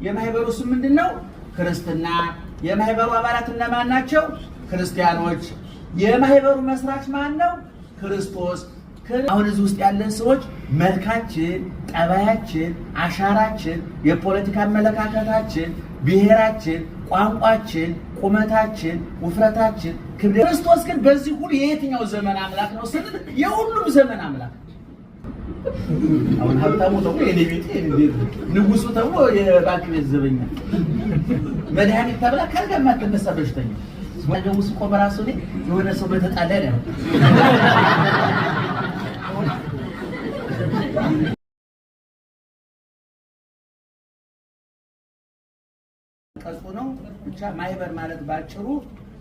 የማህበሩ ስም ምንድን ነው? ክርስትና። የማህበሩ አባላት እነማን ናቸው? ክርስቲያኖች። የማህበሩ መስራች ማን ነው? ክርስቶስ። አሁን እዚህ ውስጥ ያለን ሰዎች መልካችን፣ ጠባያችን፣ አሻራችን፣ የፖለቲካ አመለካከታችን፣ ብሔራችን፣ ቋንቋችን፣ ቁመታችን፣ ውፍረታችን፣ ክብደት ክርስቶስ ግን በዚህ ሁሉ የየትኛው ዘመን አምላክ ነው ስንል የሁሉም ዘመን አምላክ ነው። አሁን ሀብታሙ ተብሎ የኔ ቤት፣ ንጉሱ ተብሎ የባንክ ቤት ዘበኛ፣ መድኃኒት ተብላ ካልጋ የማትነሳ በሽተኛ ውስጥ ቆመ ራሱ እኔ የሆነ ሰው በተጣላ ነው። ቀጹ ነው። ብቻ ማህበር ማለት ባጭሩ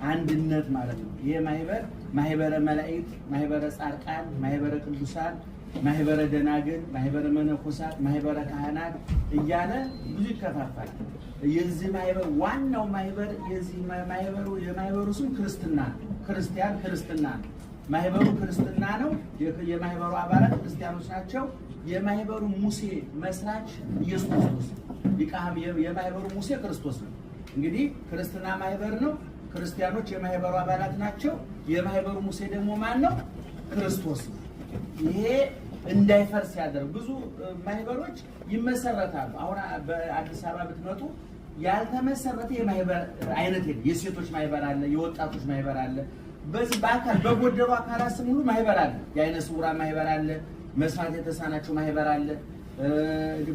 አንድነት ማለት ነው። ይሄ ማህበር ማህበረ መላእክት፣ ማህበረ ጻድቃን፣ ማህበረ ቅዱሳን፣ ማህበረ ደናግል፣ ማህበረ መነኮሳት፣ ማህበረ ካህናት እያለ ብዙ ይከፋፋል። የዚህ ማህበር ዋናው ማህበር የዚህ ማህበሩ የማህበሩ ስም ክርስትና ነው። ክርስቲያን ክርስትና ነው። ማህበሩ ክርስትና ነው። የማህበሩ አባላት ክርስቲያኖች ናቸው። የማህበሩ ሙሴ መስራች ኢየሱስ ክርስቶስ የማህበሩ ሙሴ ክርስቶስ ነው። እንግዲህ ክርስትና ማህበር ነው። ክርስቲያኖች የማህበሩ አባላት ናቸው። የማህበሩ ሙሴ ደግሞ ማን ነው? ክርስቶስ ነው። ይሄ እንዳይፈርስ ያደርግ ብዙ ማህበሮች ይመሰረታሉ። አሁን በአዲስ አበባ ብትመጡ ያልተመሰረተ የማህበር አይነት የለም። የሴቶች ማህበር አለ፣ የወጣቶች ማህበር አለ። በዚህ በአካል በጎደሉ አካላት ስም ሁሉ ማህበር አለ። የአይነ ስውራን ማህበር አለ። መስማት የተሳናቸው ማህበር አለ።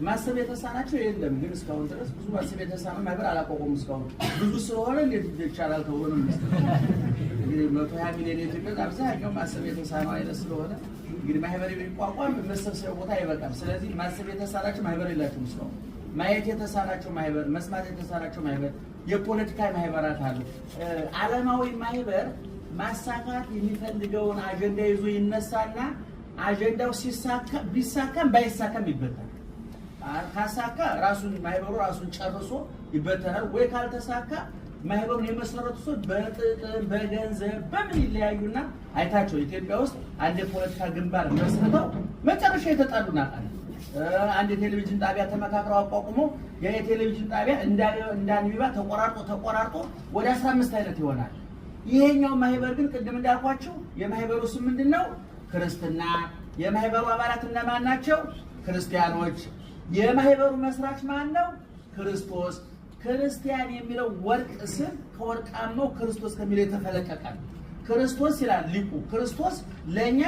ማሰብ የተሳናቸው የለም፣ ግን እስካሁን ድረስ ብዙ ማሰብ የተሳነው ማህበር አላቋቆሙም። እስካሁን ብዙ ስለሆነ እንዴት ይቻላል ተብሎ ነው እንግዲህ 120 ሚሊዮን የኢትዮጵያ አብዛኛው ማሰብ የተሳነው አይነት ስለሆነ እንግዲህ ማህበር ቢቋቋም መሰብሰቢያ ቦታ አይበቃም። ስለዚህ ማሰብ የተሳናቸው ማህበር የላቸውም እስካሁን። ማየት የተሳናቸው ማህበር፣ መስማት የተሳናቸው ማህበር፣ የፖለቲካ ማህበራት አሉ። ዓለማዊ ማህበር ማሳካት የሚፈልገውን አጀንዳ ይዞ ይነሳና አጀንዳው ሲሳካ ቢሳካም ባይሳካም ይበተናል። ካሳካ ራሱን ማህበሩ ራሱን ጨርሶ ይበተናል። ወይ ካልተሳካ ማህበሩን የመሰረቱ ሰዎች በጥቅም በገንዘብ በምን ይለያዩና አይታቸው ኢትዮጵያ ውስጥ አንድ የፖለቲካ ግንባር መስርተው መጨረሻ የተጣሉ እናውቃለን። አንድ የቴሌቪዥን ጣቢያ ተመካክረው አቋቁመው ያ የቴሌቪዥን ጣቢያ እንደ አሚባ ተቆራርጦ ተቆራርጦ ወደ 15 አይነት ይሆናል። ይሄኛው ማህበር ግን ቅድም እንዳልኳቸው የማህበሩ ስም ምንድን ነው? ክርስትና። የማህበሩ አባላት እነማን ናቸው? ክርስቲያኖች። የማህበሩ መስራች ማን ነው? ክርስቶስ። ክርስቲያን የሚለው ወርቅ ስም ከወርቃማው ክርስቶስ ከሚለው የተፈለቀቀ ነው። ክርስቶስ ይላል ሊቁ። ክርስቶስ ለእኛ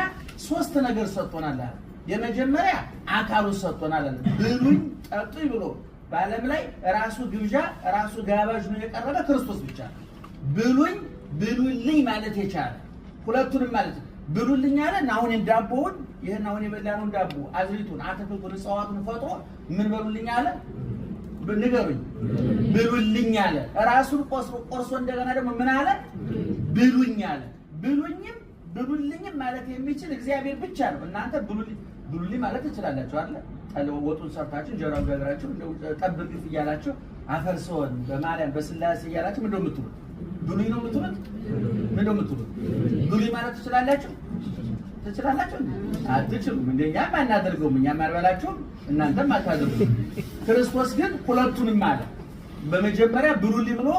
ሶስት ነገር ሰጥቶናል አለ። የመጀመሪያ አካሉን ሰጥቶናል አለ። ብሉኝ ጠጡኝ ብሎ በዓለም ላይ ራሱ ግብዣ ራሱ ጋባዥ ነው የቀረበ ክርስቶስ ብቻ ነው። ብሉኝ ብሉልኝ ማለት የቻለ ሁለቱንም ማለት ነው። ብሉልኝ አለ። አሁን ዳቦውን ይህን አሁን የበላነውን ዳቦ አዝሪቱን፣ አትክልቱን፣ እጽዋቱን ፈጥሮ ምን በሉልኝ አለ? ንገሩኝ። ብሉልኝ አለ። ራሱን ቆርሶ እንደገና ደግሞ ምን አለ? ብሉኝ አለ። ብሉኝም ብሉልኝም ማለት የሚችል እግዚአብሔር ብቻ ነው። እናንተ ብሉልኝ ብሉልኝ ማለት ትችላላችሁ አይደል? ወጡን ሰርታችሁ እንጀራውን ጋግራችሁ እንደው ጠብ ግፍ እያላችሁ አፈርሰውን በማርያም በስላሴ እያላችሁ ምንድን ነው የምትሉት? ብሉኝ ነው የምትሉት? ምንድን ነው የምትሉት? ብሉኝ ማለት ትችላላችሁ? ትችላላችሁ? አትችሉም። እንደኛም አናደርገውም። እኛም አልበላችሁም፣ እናንተም አታደርጉም። ክርስቶስ ግን ሁለቱንም አለ። በመጀመሪያ ብሉልኝ ብሎ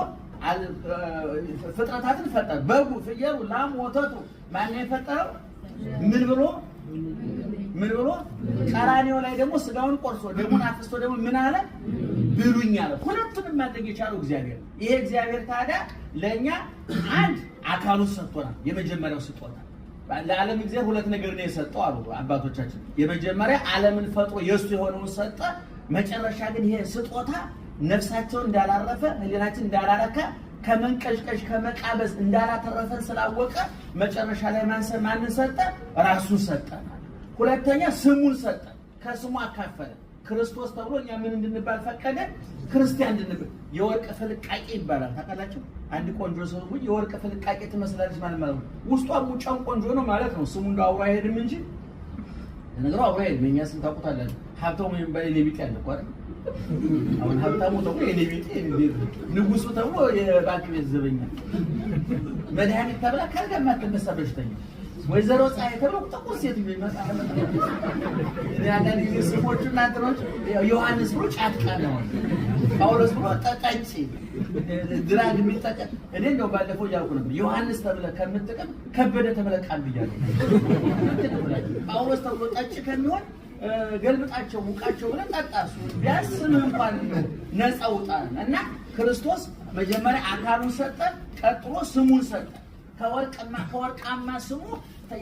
ፍጥረታትን ፈጠረ። በጉ፣ ፍየሉ፣ ላሙ፣ ወተቱ ማነው የፈጠረው? ምን ብሎ ምን ብሎ ቀራኔው ላይ ደግሞ ስጋውን ቆርሶ ደሙን አፍስቶ ደግሞ ምን አለ? ብሉኝ አለ። ሁለቱንም ማድረግ የቻለው እግዚአብሔር ነው። ይሄ እግዚአብሔር ታዲያ ለእኛ አንድ አካሉን ሰጥቶናል። የመጀመሪያው ስጦታ ለዓለም እግዚአብሔር ሁለት ነገር ነው የሰጠው አሉ አባቶቻችን። የመጀመሪያ ዓለምን ፈጥሮ የእሱ የሆነውን ሰጠ። መጨረሻ ግን ይሄ ስጦታ ነፍሳቸውን እንዳላረፈ ሕሊናችን እንዳላረካ ከመንቀዥቀዥ ከመቃበዝ እንዳላተረፈን ስላወቀ መጨረሻ ላይ ማንን ሰጠ? ራሱን ሰጠ። ሁለተኛ ስሙን ሰጠ፣ ከስሙ አካፈለ። ክርስቶስ ተብሎ እኛ ምን እንድንባል ፈቀደ? ክርስቲያን እንድንባል። የወርቅ ፍልቃቄ ይባላል ታውቃላችሁ። አንድ ቆንጆ ሰው የወርቅ ፍልቃቄ ትመስላለች ማለት ማለት ነው። ውስጧም ውጫም ቆንጆ ነው ማለት ነው። ስሙ እንደው አብሮ አይሄድም እንጂ ለነገሩ አብሮ አይሄድም። የእኛ ስም ታውቁታላችሁ። ሀብታሙ የሚባል የኔ ቢጤ አለ እኮ አይደል? አሁን ሀብታሙ ተብሎ የኔ ቢጤ፣ ንጉሱ ተብሎ የባንክ ቤት ዘበኛ፣ መድኃኒት ተብላ ካልጋ የማትነሳ በሽተኛ ወይዘሮ ፀሐይ ተብሎ ጥቁር ሴት ይመጣ። አንዳንድ ጊዜ ስሞቹ እናንትኖች ዮሐንስ ብሎ ጫት ቃሚ ሆነ፣ ጳውሎስ ብሎ ጠጪ drug የሚጠቀም። እኔ እንደው ባለፈው እያልኩ ነበር፣ ዮሐንስ ተብለህ ከምትቅም ከበደ ተብለህ ቃም ብያለሁ። ጳውሎስ ተብሎ ጠጭ ከሚሆን ገልብጣቸው ሙቃቸው ብለህ ጠጣ። እሱ ቢያንስ ስምህ እንኳን ነፃ ውጣ። እና ክርስቶስ መጀመሪያ አካሉን ሰጠ፣ ቀጥሎ ስሙን ሰጠ። ከወርቃማ ስሙ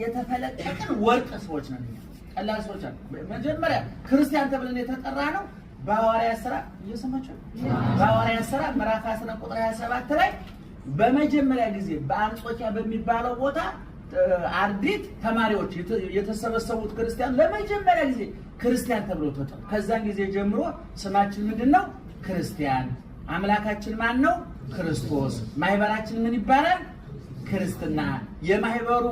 የተፈለቀቅን ወርቅ ሰዎች ነን እኛ፣ ቀላል ሰዎች አሉ። መጀመሪያ ክርስቲያን ተብለን የተጠራ ነው በሐዋርያት ሥራ፣ እየሰማችሁ፣ በሐዋርያት ሥራ ምዕራፍ 10 ቁጥር 27 ላይ በመጀመሪያ ጊዜ በአንጾኪያ በሚባለው ቦታ አርድእት ተማሪዎች የተሰበሰቡት ክርስቲያን ለመጀመሪያ ጊዜ ክርስቲያን ተብሎ ተጠሩ። ከዛን ጊዜ ጀምሮ ስማችን ምንድን ነው? ክርስቲያን። አምላካችን ማን ነው? ክርስቶስ። ማህበራችን ምን ይባላል? ክርስትና። የማህበሩ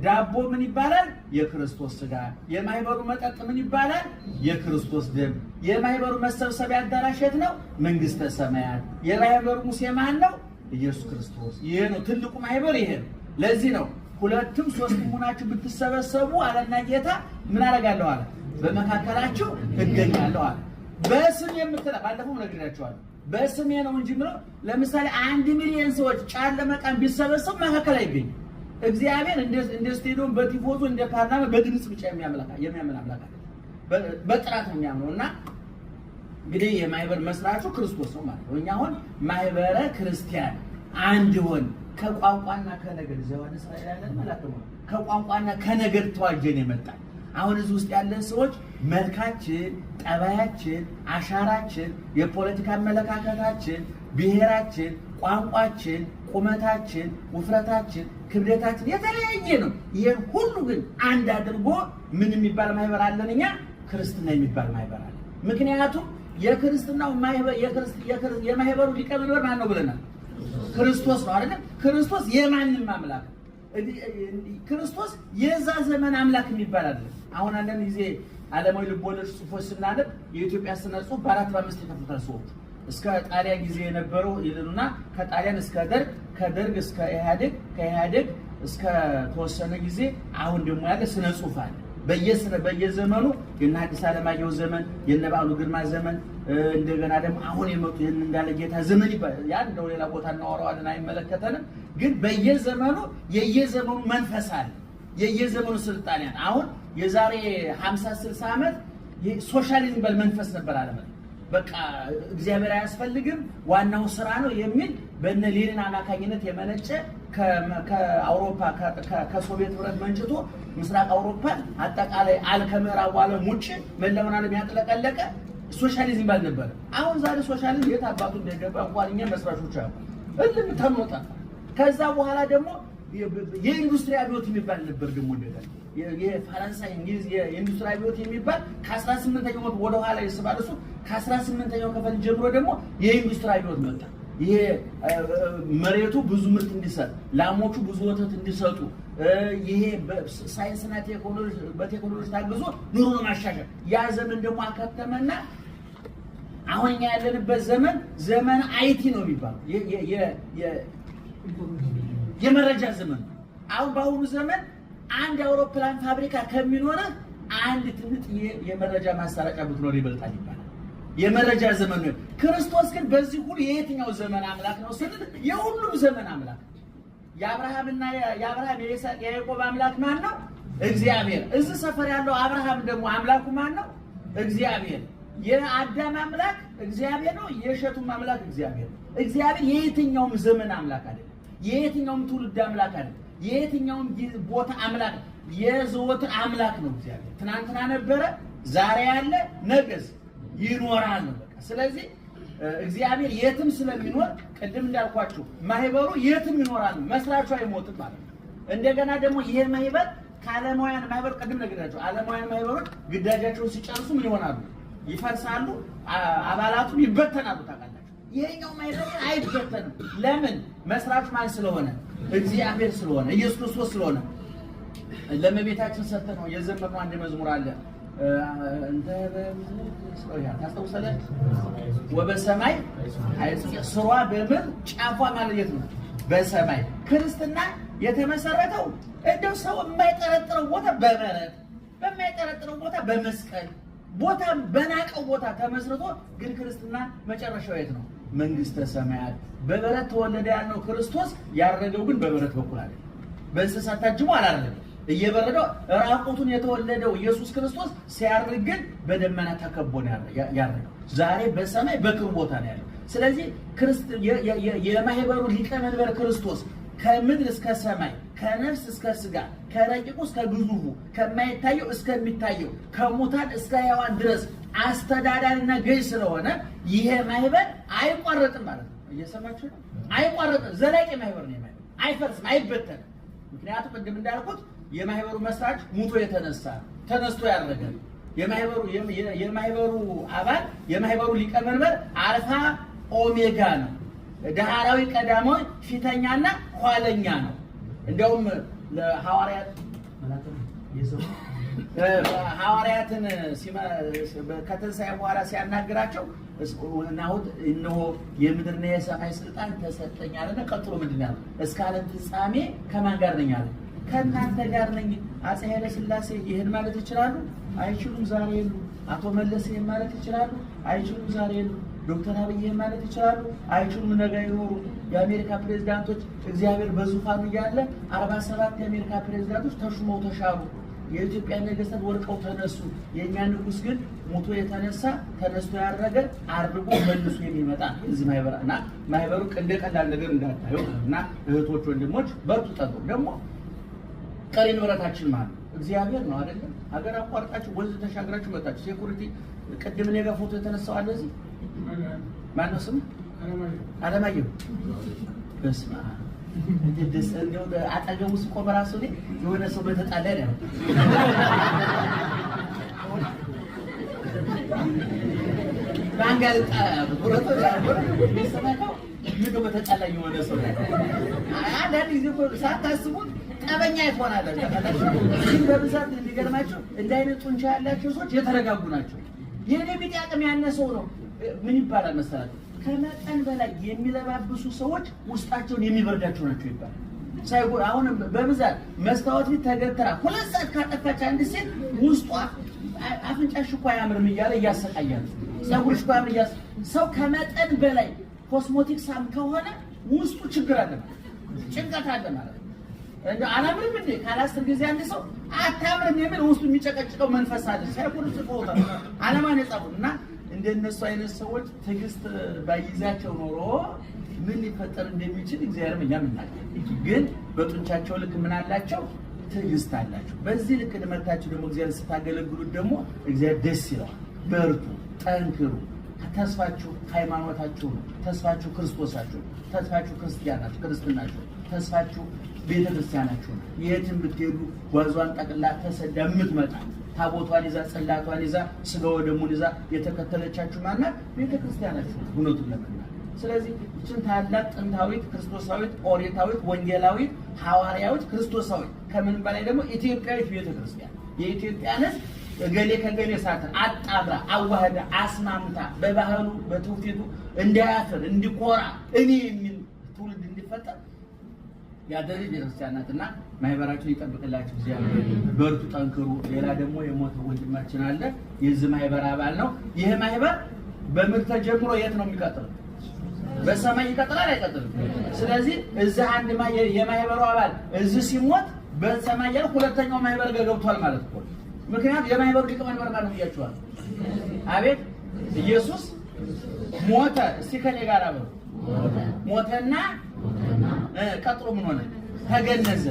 ዳቦ ምን ይባላል? የክርስቶስ ስጋ። የማህበሩ መጠጥ ምን ይባላል? የክርስቶስ ደም። የማህበሩ መሰብሰቢያ አዳራሽ የት ነው? መንግስተ ሰማያት። የማህበሩ ሙሴ ማን ነው? ኢየሱስ ክርስቶስ። ይሄ ነው ትልቁ ማህበር፣ ይሄ ነው። ለዚህ ነው ሁለትም ሶስትም ሆናችሁ ብትሰበሰቡ አለና ጌታ ምን አደርጋለሁ አለ? በመካከላችሁ እገኛለሁ አለ። በስም የምትላ ባለፈው ነግሬያቸዋለሁ። በስሜ ነው እንጂ ምለው ለምሳሌ 1 ሚሊዮን ሰዎች ጫት ለመቃም ቢሰበሰቡ መካከል አይገኝም። እግዚአብሔር እንደ ስቴዲዮም በቲፎዞ እንደ ፓርላማ በድምጽ ብቻ የሚያምን አምላክ አይደለም። በጥራት ነው የሚያምነው። እና እንግዲህ የማህበር መስራቹ ክርስቶስ ነው ማለት ነው። እኛ አሁን ማህበረ ክርስቲያን አንድ ሆን ከቋንቋና ከነገድ ዘዋን እስራኤል ያለን ማለት ነው። ከቋንቋና ከነገድ ተዋጀን የመጣን አሁን እዚህ ውስጥ ያለን ሰዎች መልካችን፣ ጠባያችን፣ አሻራችን፣ የፖለቲካ አመለካከታችን፣ ብሔራችን፣ ቋንቋችን፣ ቁመታችን፣ ውፍረታችን፣ ክብደታችን የተለያየ ነው። ይህን ሁሉ ግን አንድ አድርጎ ምን የሚባል ማህበር አለን? እኛ ክርስትና የሚባል ማህበር አለን። ምክንያቱም የክርስትናው ማህበር የማህበሩ ሊቀመንበር ማን ነው ብለናል? ክርስቶስ ነው አይደለም? ክርስቶስ የማንም አምላክ፣ ክርስቶስ የዛ ዘመን አምላክ የሚባል አይደለም። አሁን አንዳንድ ጊዜ ዓለማዊ ልቦለድ ጽሑፎች ስናነብ የኢትዮጵያ ስነ ጽሑፍ በአራት በአምስት የከፍሉታል ሰዎች። እስከ ጣሊያን ጊዜ የነበረው ይሉና ከጣሊያን እስከ ደርግ፣ ከደርግ እስከ ኢህአዴግ፣ ከኢህአዴግ እስከ ተወሰነ ጊዜ፣ አሁን ደግሞ ያለ ስነ ጽሑፍ አለ። በየዘመኑ የነ ሐዲስ ዓለማየሁ ዘመን፣ የነ በዓሉ ግርማ ዘመን፣ እንደገና ደግሞ አሁን የመጡ የነ እንዳለ ጌታ ዘመን ይባላል። ያ እንደው ሌላ ቦታ እናወራዋለን፣ አይመለከተንም። ግን በየዘመኑ የየዘመኑ መንፈስ አለ፣ የየዘመኑ ስልጣኔ አለ። አሁን የዛሬ 50 60 ዓመት ሶሻሊዝም በል መንፈስ ነበር አለ። በቃ እግዚአብሔር አያስፈልግም፣ ዋናው ስራ ነው የሚል በነ ሌኒን አማካኝነት የመነጨ ከአውሮፓ ከሶቪየት ህብረት መንጭቶ ምስራቅ አውሮፓን አጠቃላይ ከምዕራቡ ዓለም ውጭ መላውን ዓለም ያጥለቀለቀ ሶሻሊዝም ባል ነበር። አሁን ዛሬ ሶሻሊዝም የት አባቱ እንደገባ እንኳን እኛ መስራቾች አሉ እልም ተምኖ ጠፋ። ከዛ በኋላ ደግሞ የኢንዱስትሪ አብዮት የሚባል ነበር። ደግሞ እንደገና የፈረንሳይ እንግሊዝ የኢንዱስትሪ አብዮት የሚባል ከ18ኛው መቶ ወደ ኋላ ይስባል እሱ። ከ18ኛው ክፍል ጀምሮ ደግሞ የኢንዱስትሪ አብዮት መጣ። ይሄ መሬቱ ብዙ ምርት እንዲሰጥ፣ ላሞቹ ብዙ ወተት እንዲሰጡ፣ ይሄ ሳይንስና ቴክኖሎጂ በቴክኖሎጂ ታግዞ ኑሮን ማሻሻል ያ ዘመን ደግሞ አከተመና አሁን እኛ ያለንበት ዘመን ዘመን IT ነው የሚባለው፣ የመረጃ ዘመን ነው። አሁን በአሁኑ ዘመን አንድ የአውሮፕላን ፋብሪካ ከሚኖርህ አንድ ትንጥዬ የመረጃ ማሰራጫ ብትኖር ይበልጣል ይባላል። የመረጃ ዘመን ነው። ክርስቶስ ግን በዚህ ሁሉ የየትኛው ዘመን አምላክ ነው ስንል የሁሉም ዘመን አምላክ ነው። የአብርሃምና የአብርሃም የይስሐቅ የያዕቆብ አምላክ ማን ነው? እግዚአብሔር። እዚህ ሰፈር ያለው አብርሃም ደግሞ አምላኩ ማን ነው? እግዚአብሔር። የአዳም አምላክ እግዚአብሔር ነው። የእሸቱም አምላክ እግዚአብሔር ነው። እግዚአብሔር የየትኛውም ዘመን አምላክ አይደለም። የየትኛውም ትውልድ አምላክ አይደለም። የየትኛውም ቦታ አምላክ፣ የዘወትር አምላክ ነው። እግዚአብሔር ትናንትና ነበረ፣ ዛሬ ያለ፣ ነገስ ይኖራል ነው። በቃ ስለዚህ እግዚአብሔር የትም ስለሚኖር ቅድም እንዳልኳችሁ ማህበሩ የትም ይኖራል፣ መስራቹ አይሞትም ማለት ነው። እንደገና ደግሞ ይሄ ማህበር ከዓለማውያን ማህበር ቅድም ነግሬያቸው፣ ዓለማውያን ማህበሮች ግዳጃቸውን ሲጨርሱ ምን ይሆናሉ? ይፈርሳሉ፣ አባላቱም ይበተናሉ። ታውቃላችሁ። ይሄኛው ማህበር አይበተንም። ለምን? መስራቹ ማን ስለሆነ? እግዚአብሔር ስለሆነ፣ ኢየሱስ ክርስቶስ ስለሆነ። ለእመቤታችን ሰጥተን ነው የዘመርነው አንድ መዝሙር አለ። እንተ ታስታውሳለህ? ወበሰማይ ስሯ በምድር ጫፏ ማለት የት ነው? በሰማይ። ክርስትና የተመሰረተው እንደው ሰው የማይጠረጥረው ቦታ በበረት፣ በማይጠረጥረው ቦታ በመስቀል ቦታ፣ በናቀው ቦታ ተመስርቶ ግን ክርስትና መጨረሻው የት ነው? መንግስተ ሰማያት። በበረት ተወለደ ያልነው ክርስቶስ ያረገው ግን በበረት በኩል አይደለም። በእንስሳት ታጅቦ አላረገም። እየበረደው ራቁቱን የተወለደው ኢየሱስ ክርስቶስ ሲያርግ ግን በደመና ተከቦ ነው ያረገው። ዛሬ በሰማይ በክብር ቦታ ነው ያለው። ስለዚህ የማህበሩ ሊቀመንበር ክርስቶስ ከምድር እስከ ሰማይ፣ ከነፍስ እስከ ስጋ፣ ከረቂቁ እስከ ግዙፉ፣ ከማይታየው እስከሚታየው፣ ከሙታን እስከ ሕያዋን ድረስ አስተዳዳሪና ገዥ ስለሆነ ይሄ ማህበር አይቋረጥም ማለት ነው። እየሰማችሁ ነው? አይቋረጥም። ዘላቂ ማህበር ነው። ማህበር አይፈርስም፣ አይበተንም። ምክንያቱም ቅድም እንዳልኩት የማህበሩ መስራች ሙቶ የተነሳ ተነስቶ ያረገ ነው። የማህበሩ አባል የማህበሩ ሊቀመንበር አልፋ ኦሜጋ ነው። ዳህራዊ ቀዳማዊ፣ ፊተኛና ኋለኛ ነው። እንዲያውም ለሐዋርያት ሐዋርያትን ከትንሣኤ በኋላ ሲያናግራቸው ናሁት እነሆ የምድርና የሰማይ ስልጣን ተሰጠኝ አለና ቀጥሎ ምንድን ነው ያለው? እስከ ዓለም ፍጻሜ ከማን ጋር ነኝ አለ? ከእናንተ ጋር ነኝ። አፄ ኃይለ ሥላሴ ይህን ማለት ይችላሉ? አይችሉም። ዛሬ የሉ። አቶ መለስ ይህን ማለት ይችላሉ? አይችሉም። ዛሬ የሉ። ዶክተር አብይ ይህን ማለት ይችላሉ? አይችሉም። ነገ ይኖሩ። የአሜሪካ ፕሬዝዳንቶች እግዚአብሔር በዙፋኑ እያለ 47 የአሜሪካ ፕሬዝዳንቶች ተሹመው ተሻሩ። የኢትዮጵያ ነገስታት ወርቀው ተነሱ። የእኛ ንጉስ ግን ሞቶ የተነሳ፣ ተነስቶ ያረገ፣ አርጎ መልሶ የሚመጣ እዚህ ማህበር እና ማህበሩ እንደ ቀላል ነገር እንዳታዩ እና እህቶች ወንድሞች በርቱ፣ ጠንክሩ። ደግሞ ቀሪ ንብረታችን ማለት እግዚአብሔር ነው አይደለም? ሀገር አቋርጣችሁ ወንዝ ተሻግራችሁ መጣችሁ። Security ቅድም እኔ ጋር ፎቶ የተነሳው አለ እዚህ። ማነው ስሙ? አለማየሁ። በስመ አብ፣ እንዴት ደስ! እንደው አጠገቡ ስቆም እራሱ እኔ የሆነ ሰው በተጣላ ነው። ማን ጋር ምነው በተጣላ የሆነ ሰው። አንዳንድ ጊዜ እኮ ሳታስቡት ጠበኛ ትሆናላችሁ። ግን በብዛት የሚገርማቸው እንደ አይነት ጡንቻ ያላቸው ሰዎች የተረጋጉ ናቸው። የኔ ቢጤ አቅም ያነሰው ነው። ምን ይባላል መሰላችሁ? ከመጠን በላይ የሚለባብሱ ሰዎች ውስጣቸውን የሚበርዳቸው ናቸው ይባላል። ሳይጎ አሁን በብዛት መስታወት ፊት ተገትራ 2 ሰዓት ካጠፋች አንድ ሴት ውስጧ አፍንጫሽ እኮ አያምርም እያለ እያሰቃያል። ፀጉርሽ እኮ አያምር እያስ ሰው ከመጠን በላይ ኮስሞቲክሳም ከሆነ ውስጡ ችግር አለ ማለት፣ ጭንቀት አለ ማለት ነው። እንደው አላምርም እንዴ ካለ 10 ጊዜ አንድ ሰው አታምርም የሚል ውስጡ የሚጨቀጭቀው መንፈስ አለ። ሳይኮን ጽፎታል። አለማን የጻፉት እና እንደነሱ አይነት ሰዎች ትዕግስት ባይዛቸው ኖሮ ምን ሊፈጠር እንደሚችል እግዚአብሔርም እኛም እናውቃለን። ግን በጡንቻቸው ልክ ምን አላቸው? ትዕግስት አላቸው። በዚህ ልክ መታችሁ ደግሞ እግዚአብሔር ስታገለግሉት ደግሞ እግዚአብሔር ደስ ይለዋል። በርቱ፣ ጠንክሩ። ተስፋችሁ ሃይማኖታችሁ ነው። ተስፋችሁ ክርስቶሳችሁ ነው። ተስፋችሁ ክርስቲያናችሁ ክርስትናችሁ፣ ተስፋችሁ ቤተ ክርስቲያናችሁ ነው። የትም ብትሄዱ ጓዟን ጠቅላ ተሰዳ የምትመጣ፣ ታቦቷን ይዛ፣ ጽላቷን ይዛ፣ ስጋ ወደሙን ይዛ የተከተለቻችሁ ማናት? ቤተ ክርስቲያናችሁ ነው። እውነቱን ለመናገር ስለዚህ ይችን ታላቅ ጥንታዊት፣ ክርስቶሳዊት፣ ኦሪታዊት፣ ወንጌላዊት፣ ሐዋርያዊት፣ ክርስቶሳዊት፣ ከምንም በላይ ደግሞ ኢትዮጵያዊት ቤተ ክርስቲያን የኢትዮጵያን ሕዝብ እገሌ ከገሌ ሳትን አጣምራ፣ አዋህዳ፣ አስማምታ በባህሉ በትውፊቱ እንዳያፍር፣ እንዲኮራ፣ እኔ የሚል ትውልድ እንዲፈጠር ያደረገች ቤተክርስቲያን ናትና ማህበራችሁን ይጠብቅላችሁ እግዚአብሔር። በርቱ፣ ጠንክሩ። ሌላ ደግሞ የሞተ ወንድማችን አለ። የዚህ ማህበር አባል ነው። ይህ ማህበር በምድር ተጀምሮ የት ነው የሚቀጥለው? በሰማይ ይቀጥላል አይቀጥልም? ስለዚህ እዚህ አንድ የማህበሩ አባል እዚህ ሲሞት በሰማይ ያለ ሁለተኛው ማህበር ጋር ገብቷል ማለት እኮ ነው። ምክንያቱም የማህበሩ ሊቀመንበር ማለት ብያችኋል። አቤት፣ ኢየሱስ ሞተ። እስቲ ከኔ ጋር አበሩ። ሞተና ቀጥሎ ምን ሆነ? ተገነዘ።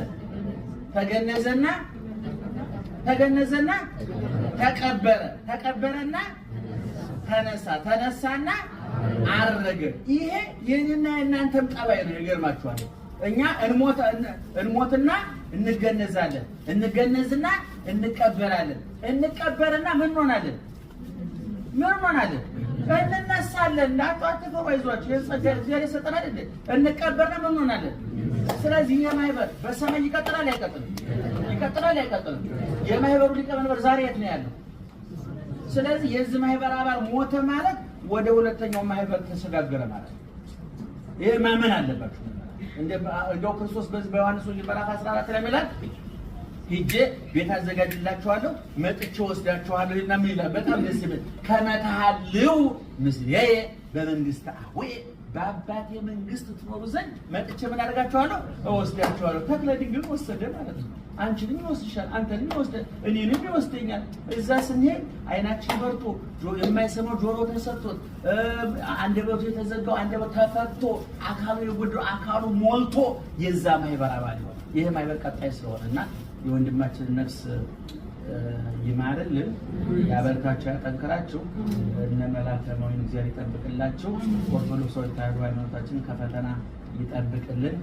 ተገነዘና ተቀበረ። ተቀበረና ተነሳ። ተነሳና አረገ። ይሄ የኔና የእናንተም ጠባይ ነው። ይገርማችኋል። እኛ እንሞትና እንገነዛለን። እንገነዝና እንቀበራለን። እንቀበርና ምን እንሆናለን? ምን እንሆናለን? እንነሳለን። አትፈሩ፣ አይዟችሁ። እግዚአብሔር የሰጠን አይደል? እንቀበርና ምን እንሆናለን? ስለዚህ ይሄ ማህበር በሰማይ ይቀጥላል አይቀጥልም? ይቀጥላል አይቀጥልም? የማህበሩ ሊቀመንበር ዛሬ የት ነው ያለው? ስለዚህ የዚህ ማህበር አባል ሞተ ማለት ወደ ሁለተኛው ማህበር ተሸጋገረ ማለት ነው። ይሄ ማመን አለባችሁ። እንደው ክርስቶስ በዚህ በዮሐንስ ወንጌል ምዕራፍ 14 ላይ ይላል ሂጄ ቤት አዘጋጅላችኋለሁ መጥቼ ወስዳችኋለሁ እና ምን ይላል? በጣም ደስ ይላል። ከመ ተሃልው ምስሌየ በመንግስተ አቡየ በአባቴ መንግስት ትኖሩ ዘንድ መጥቼ ምን አደርጋችኋለሁ? እወስዳችኋለሁ። ተክለ ድንግል ወሰደ ማለት ነው። አንቺንም ይወስድሻል፣ አንተንም ይወስዳል፣ እኔንም ይወስደኛል። እዛ ስንሄድ አይናችን በርቶ የማይሰማው ጆሮ ተሰጥቶት አንደበቱ የተዘጋው አንደበቱ ተፈቶ አካሉ የጎደለው አካሉ ሞልቶ የዛ ማህበር አባል ይሆናል። ይህ ማህበር ቀጣይ ስለሆነ እና የወንድማችንን ነፍስ ይማርልን፣ ያበርታቸው፣ ያጠንክራቸው። እነ መላከ መዊን እግዚአብሔር ይጠብቅላቸው። ኦርቶዶክሳዊ ተዋሕዶ ሃይማኖታችንን ከፈተና ይጠብቅልን።